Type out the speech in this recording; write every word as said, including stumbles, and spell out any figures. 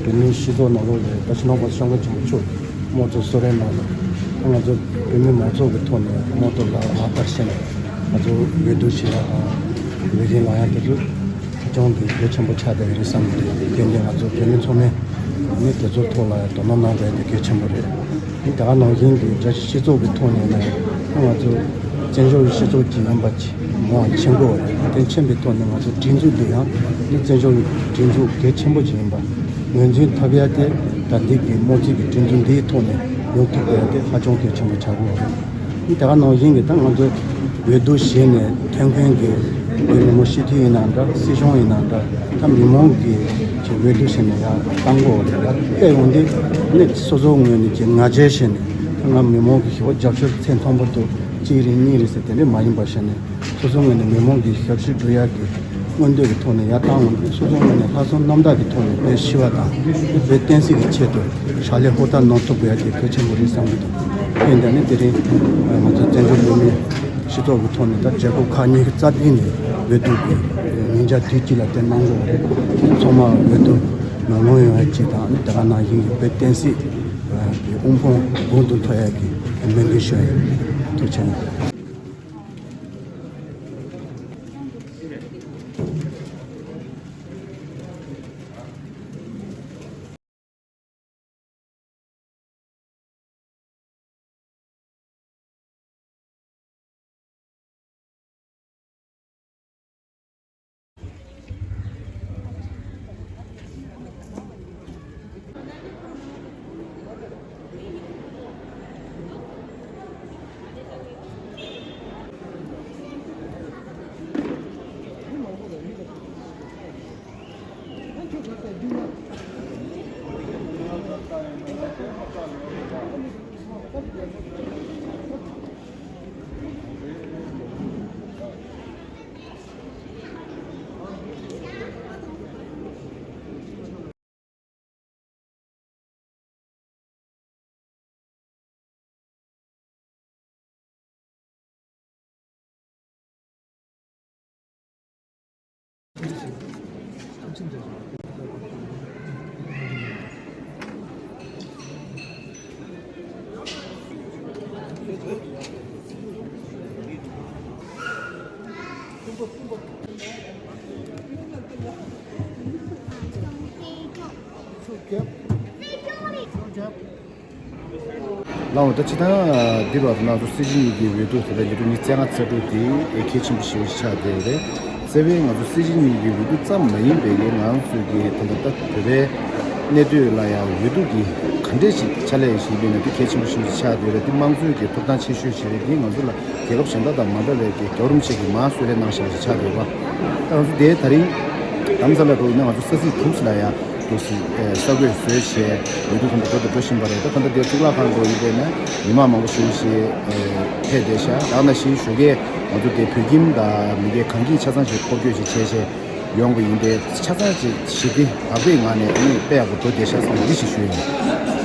བོད་མིའི་སྤྱི་ཚོགས་ནང་ལོགས་ལ་ད་ཕྱི་ནང་པ་སྐྱབས་མགོན་ཆེན་པོ་མཆོག་དམངས་གཙོ་གསོལ་རས་གནང་ལ། ང་ཚོ་བོད་མི་མང་ཚོགས་ཀྱི་ཐོག་ནས་དམངས་གཙོ་ལག་ལག་བསྟར་བྱས་ནས་ང་ཚོ་འོས་བསྡུ་བྱེད་ཡ་དང་འོས་ཤིང་ལངས་ཡ་དེ་ཚོ་ཧ་ཅང་གི་གལ་ཆེན་པོ་ཆགས་བསྡད་ཡོད་རེད་བསམ་གྱི་འདུག་དེ་འདྲ་ང་ཚོ་བོད་མི་ཚང་མས་ནི་དེ་ཚོའི་ཐོག་ལ་དོ་སྣང་གནང་དགོས་ཡ་དེ་གལ་ཆེན་པོ་རེད། ད་ག་ནང་བཞིན་གྱི་རྒྱལ་སྤྱི་སྤྱི་ཚོགས་ཀྱི་ཐོག་ནས་ནི་ང་ཚོ་བཙན་བྱོལ་སྤྱི་ཚོགས་ཅིག་ཡིན་པ་ཅིག་མང་བ་ཕྱིན་དགོས་པ་རེད། དེ་ཕྱིན་པའི་ཐོག་ནས་ང་ཚོ་སྒྲིག་འཛུགས་འདི་ཡང་ནི་བཙན་བྱོལ་སྒྲིག་འཛུགས་གལ་ཆེན་པོ་ཅིག་ཡིན་པ་ངོས་འཛིན་ཐུབ་ཡ་དེ་ད་ལྟའི་གི་དམངས་གཙོའི་གི་སྒྲིག་འཛུགས་འདིའི་ཐོག་ནས་ཡོང་ཐུབ་དགོས་ཡ་དེ་ཧ་ཅང་གལ་ཆེན་པོ་ཆགས་ཀྱི་ཡོད་རེད། ད་ག་ནང་བཞིན་གྱི་ད་ང་ཚོ་འོས་བསྡུ་བྱས་ནས་ཐོན་མཁན་གྱི་བོད་མི་མང་སྤྱི་འཐུས་ཡིན་ན་འདྲ་སྲིད་གཞུང་ཡིན་ན་འདྲ་ད་མི་མང་གིས་ཀྱི་འོས་བསྡུ་བྱས་ནས་ཡར་བཏང་དགོས་རེད། ཡར་སླེབས་ཡོང་དུས་ནི་སོ་སོའི་ངོས་ནས་ཀྱི་ང་རྒྱལ་བྱས་ནས་ད་ང་མི་མང་གི་ཞི་བ་རྒྱབ་སྐྱོར་ཚད་མཐོན་པོ་དུ་གཅིག་རེད་གཉིས་རེད་ཟེར་དེ་འདྲས་མ་ཡིན་པ་བྱས་ནས་སོ་སོའི་ངོས་ནས་མི་མང་གི་ཞབས་ཕྱི་སྒྲུབ་ཡག་གི་མངོན་འདོད་ཀྱི་ཐོག་ནས་ཡར་བཏང་ཡོང་དུས་སོ་སོའི་ངོས་ནས་ལྷག་བསམ་རྣམ་དག་གི་ཐོག་ནས་བོད་ཞི་བ་དང་བོད་བསྟན་སྲིད་ཀྱི་ཆེད་དུ་ཕྱག་ལས་ཧུར་ཐག་གནང་ཐུབ་དགོས་ཡ་དེ་གལ་ཆེན་པོ་རེད་བསམ་གྱི་འདུག་དེ་འདྲ་ནི་དེ་རིང་ང་ཚོ་བཙན་བྱོལ་བོད་མིའི་སྤྱི་ཚོགས་ཀྱི་ཐོག་ནས་ད་རྒྱལ་ཁབ་ཁག་གཉིས་ཀྱི་རྩ་བརྒྱུད་ནས་འོས་བསྡུ་གི་ཉིན་ཆ་དུས་གཅིག་ལ་བསྟན་གནང་དགོས་པ་རེད། ཚང་མ་འོས་བསྡུ་ནང་ལོགས་ཡོང་ཡ་གཅིག་དང་ནི་དེ་ག་ནང་བཞིན་གྱི་བོད་བསྟན་སྲིད་ཀྱི་དབུ་འཕང་གོང་དུ་མཐོ་ཡ་གི་སྨོན་འདུན་ཞུ་ཡ་ཡིན། ཐུགས་རྗེ་ཆེ། ལའོ་ད་ཅི་ད་འདི་བར་དུ་ང་ཚོ་སྲིད་སྤྱི་གཉིས་ཀྱི་འོས་བསྡུ་དེ་ལ་ཉེར་དྲུག་ཉི་ཤུ་རྩ་ལྔ་རྩ་དྲུག་དེ་གལ་ཆེན་པོ་ཞེ་པོ་ཞིག་ཆགས་བསྡད་ཡོད་རེད། རྩ་བའི་ང་ཚོ་སྲིད་སྤྱི་གཉིས་ཀྱི་འོས་བསྡུ་ཙམ་མ་ཡིན་པའི་ང་ཚོའི་གི་ད་ལྟ་བོད་པའི་གནས་སྡོད་ལ་ཡང་འོས་བསྡུ་གི་ག་འདྲས་ཞིག་ཕྱག་ལས་ཞིག་ཡིན་པའི་ན་དེ་གལ་ཆེན་པོ་ཞེ་པོ་ཞིག་ཆགས་བསྡད་ཡོད་རེད། དེ་དམངས་གཙོའི་གི་ཐོབ་ཐང་ཆེ་ཤོས་ཞིག་རེད། དེ་ང་ཚོ་ལ་རྒྱལ་ཁབ་གཞན་དག་དང་མ་འདྲ་བའི་གི་རྒྱལ་བ་རིན་པོ་ཆེ་གིས་མར་གསོལ་རས་གནང་བཞག་པ་ཞིག་ཆགས་བསྡད་ཡོད་པ། ད་ང་ཚོ་དེ་ད་རིང་རྡ་རམ་ས་ལ་འགྲོ་ཡིན་ན་ང་ཚོ་ས་ཚིགས་དྲུག་ཞིག་ལ་ཡང་འདུག་སེ་ས་བགོས་བཟོས་བྱས་འོས་བསྡུ་ཁང་དུ་འགྲོ་དང་འགྲོ་བཞིན་པ་རེད། ད་ད་ལྟ་དེ་གཙུག་ལག་ཁང་འགྲོ་ཡིན་པས་ན་མི་མང་མང་པོ་ཞེ་པོ་ཞིག་ཕེབས་བསྡད་ཤག་ད་ནང་བཞིན་ཞོགས་ཀས་ང་ཚོ་དེ་བོད་ཁྱིམ་དང་མི་སྒེར་གང་གིས་ཆ་ཚང་ཞིག་འཁོར་སྐྱོད་ཞིག་བྱས་བྱས་ཡོང་བ་ཡིན་པས་ཆ་ཚང་ཞིག་ཞི་བདེ་དག་པའི་ངང་ནས་ཨ་ནི་དཔེ་ཡག་པོ་འགྲོ་བསྡད་ཤག་བསམ་འདི་ཞིག་ཞུ་ཡིན།